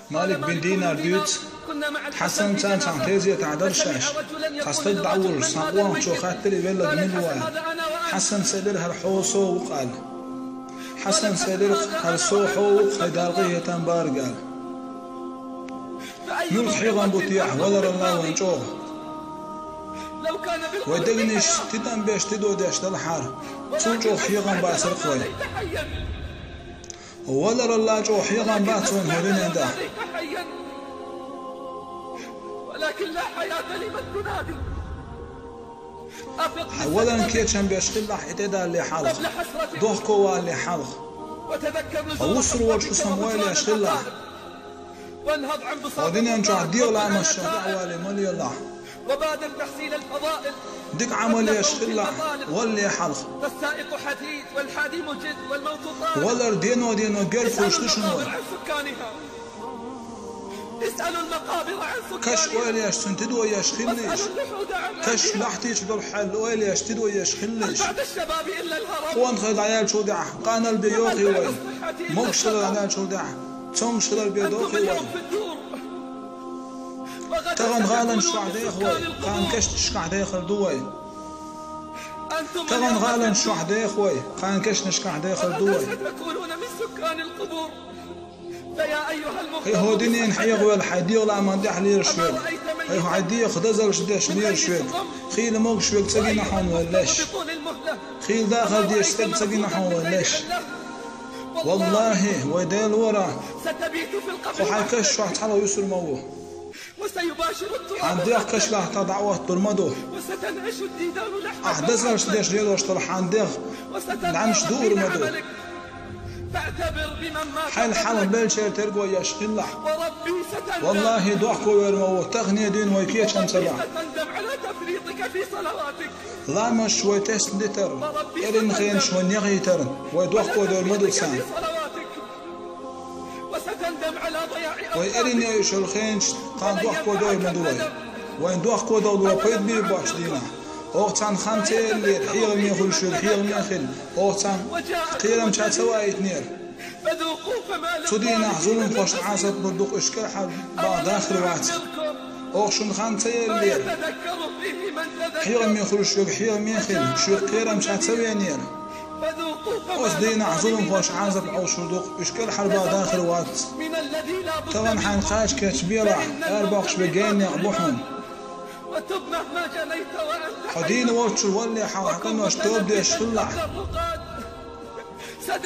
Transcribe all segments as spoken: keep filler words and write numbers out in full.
Малик бин Динар дуьйцу, Хьасанца цхьана тезетахь дара шаьш. Цхьа стаг дӀавуллуш, цхьана къонахчо хаьттира и велларг мила ву аьлла. Хьасанас элира: «ХӀара хьо, со ву-кх», аьлла. Хьасанас элира: «ХӀара со, хьо ву-кх, хьайн Далла къинхетам барг», аьлла. Муьлха хьехам бу техьа, валаралла вайн чӀогӀа. Вай дегнаш тидам беш, тидо деш далахьара, цул чӀогӀа хьехам бацара-кх вай. Валаралла чӀогӀа хьехам бац вайн хӀокху дуьнен тӀехь. Хьайн валаран кечам беш хилалахь и тӀедалале хьалха, дохковалале хьалха. Хьо вуссур волчу хӀусамах ойла еш хилалахь. Хьо дуьнен чохь дегӀан ламазашна тӀаьхьавале ма лелалахь. Дика Ӏамал еш хилалахь валале хьалха. Валар дено-дено герга хуьлуш ду шуна вай. Каш ойла еш, цуьнан тидо еш хилалаш. Каш лахьти чу долу хьал ойла еш, тидо еш хилалаш. Къонахий дӀаяьллачул тӀаьхьа къанал бен йохий вай. Могуш хилар дӀаяьллачул тӀаьхьа цомгуш хилар бен дохий вай. Тахана гӀаланаш чохь деха вай, кхана кешнашкахь дехар ду вай. Тахана гӀаланаш чохь деха вай, кхана кешнашкахь дехар ду вай. ХӀай хӀокху дуьненна хьехавелла, хьайн дегӀан ламазна тӀехь лелаш верг. ХӀай хьайн дегӀах дозаллаш деш лелаш верг. Хийла могуш верг ца гина хьуна вай леш. Хийла дахар дезаш стаг ца гина хьуна вай леш. Валлахьи, вай Делора, хьо хьайн каш чохь цхьалха вуьсур ма ву. Хьан дегӀ каш лахьтахь дӀаоттур ма ду. Ахь дозаллаш деш лелош долу хьан дегӀ дӀаьнаш дуур ма ду. Хьайна хьалха беллачеран терго еш хилалахь. Валлахьи, дохковер ма ву, тахане дуьйна вай кечам ца бахь. Ламазаш вай тесна дитар, эрна хенаш вай нехийтар, вай дохковер ма ду царна. Вай эрна йойуш йолу хенаш кхана дохковер ма ду вай. Вайн дохковалар пайда бийр боцчу дийнахь. Оха царна хан ца еллера, хьехаме хуьлуш верг хьехаме хилла, оха царна кхерамча ца ваийтинера. Цу дийнахь зуламхошна Ӏазап бан ду-кх, уьш кӀелхьарбан дахар вац. Оха шуна хан ца еллера, хьехаме хуьлуш верг хьехаме хилла, шуьга кхерамча ца веанера. Оцу дийнахь зуламхошна Ӏазап Ӏовшур ду-кх, уьш кӀелхьарбан дахар вац. Тахана хьайна кхача кечбелахь, арабоккхуш бен геннех бу хьуна. Хьо дийна воцчул валале хьалха хьан къинош тоба деш хилалахь.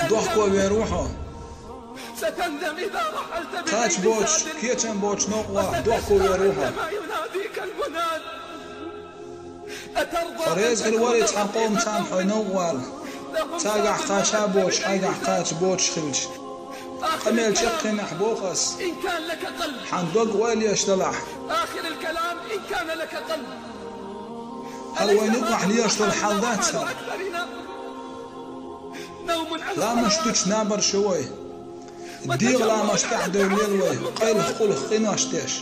Дохковер ву хьо. Кхача боцуш, кечам боцуш новкъа ваха дохковер ву хьо. Хьо реза хир варий цхьана къоман царна хьо новкъа вала? Цаьргахь кхача а боцуш, хьайгахь кхача боцуш хилча. Къамел чаккхенехь боху ас. Хьан дог ойла еш далахь. ХӀара вайн юкъахь лелаш долу хьал дац хӀара. Ламазаш дуьтуш набарш ю вай. ДегӀан ламазаш тӀаьхьадевлла лела вай, къайлаха-къулаха къинош деш.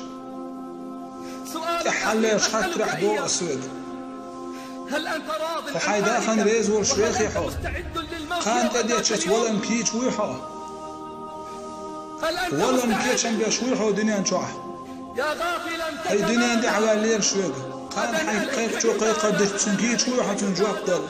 ТӀаьххьара лелачу хаттарехь боху ас вайга. Хьо хьайн дахарна реза волуш вехий хьо? Кхана тӀедеъча валарна кийча вуй хьо? Валарна кечам беш вуй хьо дуьнен чохь? Хьайн дуьнен тӀаьхьаваьлла лелаш вайга. Кхана хьайн кхайкхачо кхайкхар дича, цунна кийча вуй хьо, цунна жоп дала?